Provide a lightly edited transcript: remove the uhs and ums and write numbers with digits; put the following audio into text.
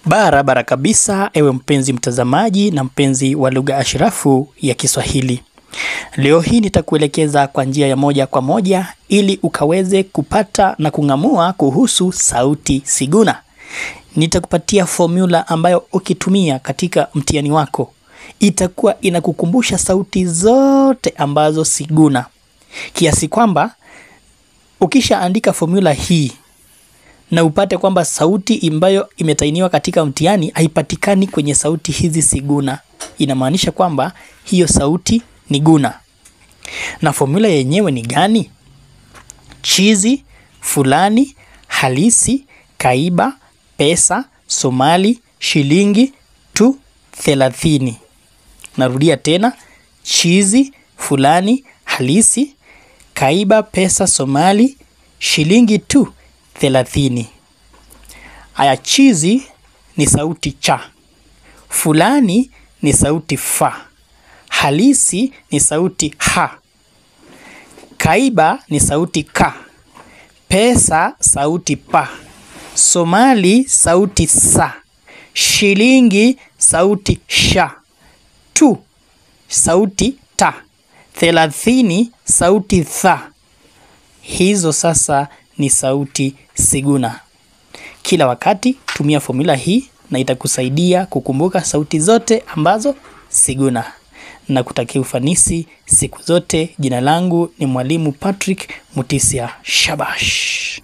Barabara kabisa, ewe mpenzi mtazamaji na mpenzi wa lugha ashirafu ya Kiswahili. Leo hii nitakuelekeza kwa njia ya moja kwa moja ili ukaweze kupata na kung'amua kuhusu sauti siguna. Nitakupatia formula ambayo ukitumia katika mtihani wako itakuwa inakukumbusha sauti zote ambazo siguna, kiasi kwamba ukishaandika formula hii na upate kwamba sauti ambayo imetainiwa katika mtihani haipatikani kwenye sauti hizi siguna, inamaanisha kwamba hiyo sauti ni guna. Na formula yenyewe ni gani? Chizi, fulani, halisi, kaiba, pesa, Somali, shilingi tu 30. Narudia tena, chizi, fulani, halisi, kaiba, pesa, Somali, shilingi tu 30. Aya, chizi ni sauti cha, fulani ni sauti fa, halisi ni sauti ha, kaiba ni sauti ka, pesa sauti pa, Somali sauti sa, shilingi sauti sha, tu sauti ta, 30 sauti tha. Hizo sasa ni sauti siguna. Kila wakati tumia formula hii na itakusaidia kukumbuka sauti zote ambazo siguna. Na kutakia ufanisi siku zote. Jina langu ni Mwalimu Patrick Mutisia. Shabash.